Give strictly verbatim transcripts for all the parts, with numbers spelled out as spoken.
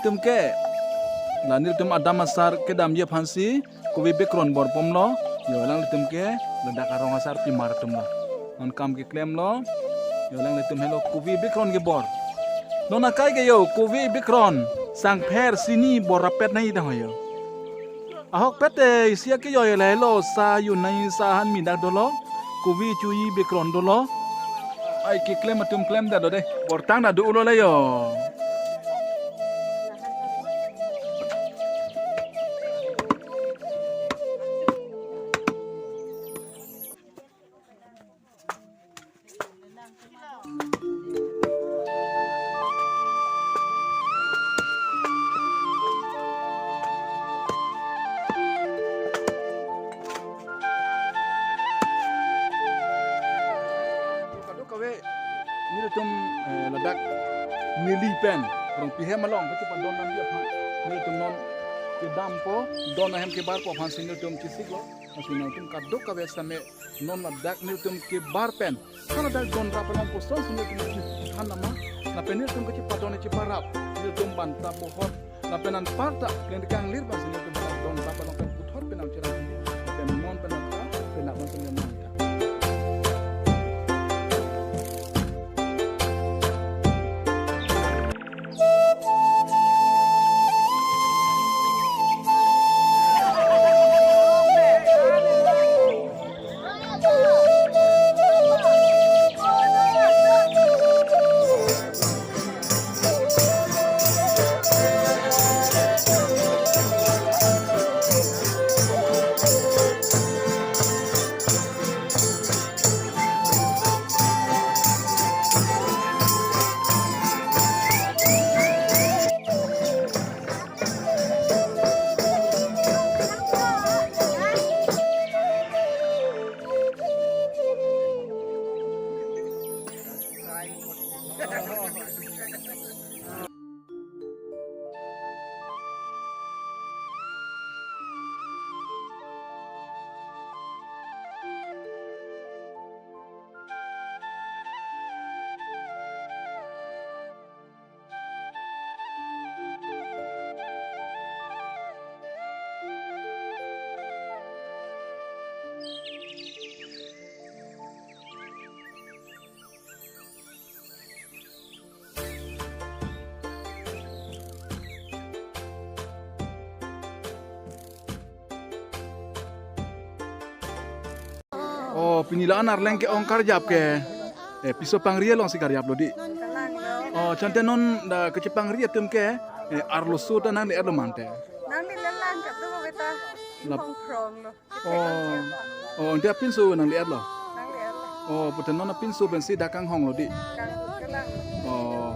Tum ke, la nelitum adam asar kedamji aphansi kove bekron bor pomlo, yo alanglitum ke ladak arong asarpimar atumlo. Non kam keklemlo, yo alanglitum helo kove bekron kebor. Non akai ke yo kove bekron, sangpher sini bor rapet nai dang ho yo. Ahokpet te isi ake yo lahelo, sa yun nai, sa hanmi dak dolo, kove chuji bekron dolo. Ai keklem atum klemdet lo dei. Bortang na do-ulo le yo. Kadokave nelitum, eh, ladak neli pen Rongpi hem along kachepadon damji aphan nelitum non kedampo, don ahem kebarpo aphansi nelitum chesiklo. Lasi nangtum kadokave same non ladak nelitum kebar pen, ha ladak don rap along kosonsi nelitum chethan nama, lapen nelitum kachepadon cheparap, nelitum banta bohot, lapen anparta pleng kanglir abangsi nelitum ladak don rap along pen puthot pen nangcherang, lapen non pen anta pen abangsi nelitum nangtha. Oh, pini la-an arleng ke-ong karjap ke, eh, piso pangri alongsi karjaplo dei. Kalang lo. Oh, chante non dak kachepangri atum ke, eh, arloso ta nangle-etlo mante. Nangle-et lang katu beta. Lap- Hong prong lo. Oh. Oh, ante apinso nangle-etlo. Nangle-etlo. Oh, pute non apinso pensi dak kanghonglo dei. Kang-, kalang. Oh.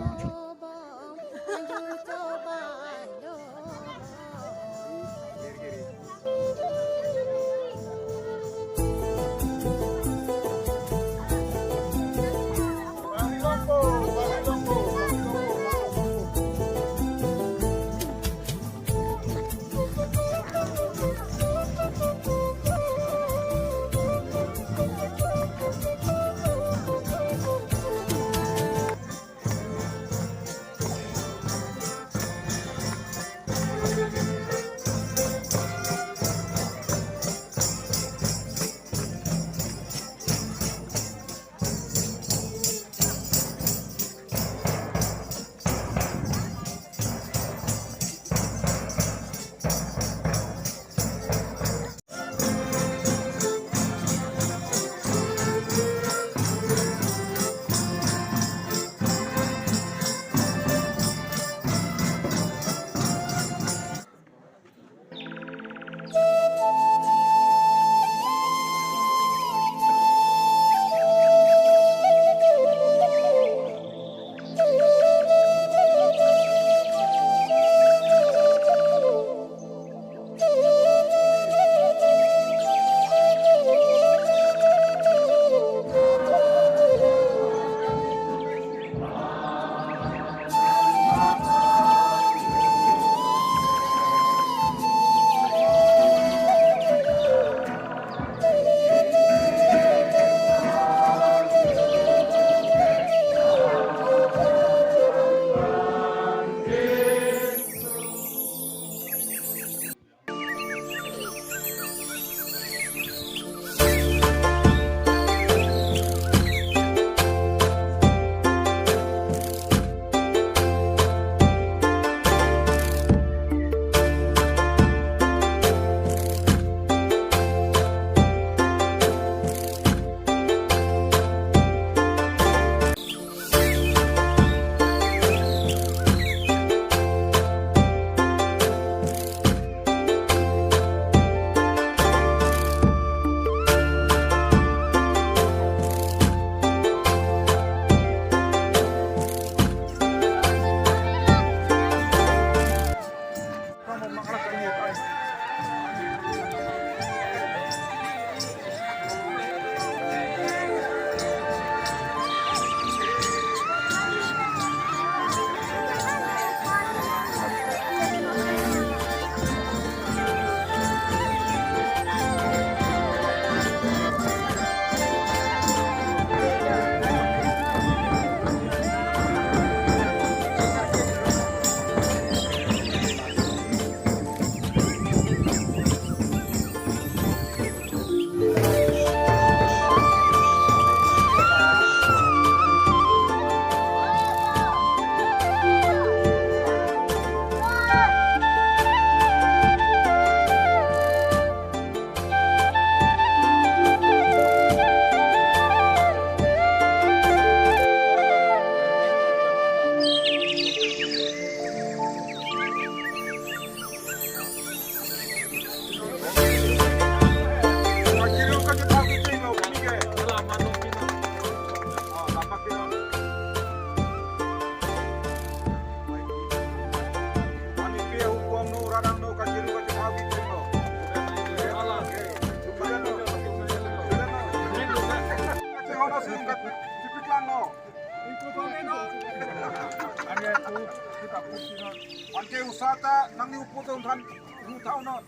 Ke usa ta nangli upo atum aphan ru tha non.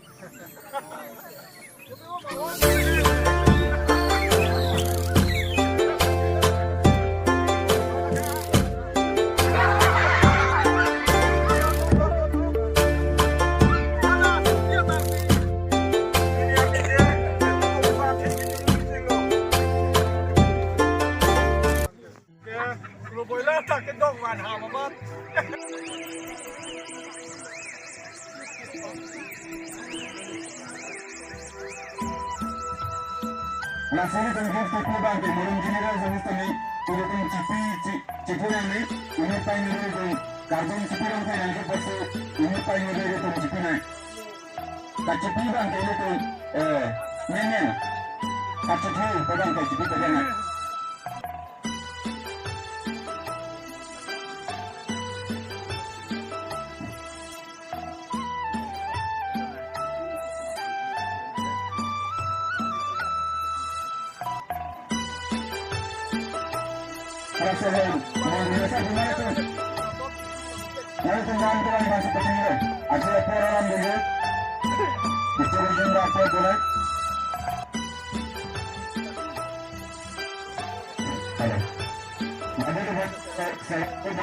Lo boila ta kedong van ha mamat. Laso ilitum gift kepi abang ke Morung General Service tame ilitum chipi chi-, chipi nangji, inut pai inut ilitum karjong chipi rong pai nangji pusi inut pai inut ilitum chipi nang. Kachipi abang ke ilitum, eh, nenen. Kachipi abang ke chipi abang. Prasahol, Mandalay sa gimana tuh? Lalu tuh jangan bilang bahasa kecil. Aja apa orang dulu. Distribution apa boleh? Halo. Ada tuh, saya, saya, saya,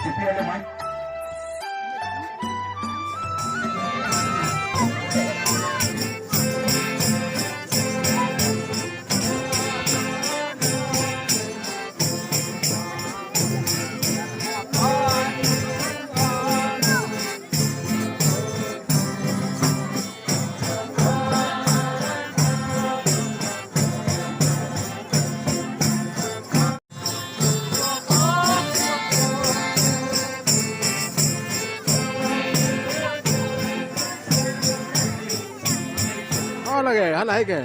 saya, Oh, lagi, halai ke.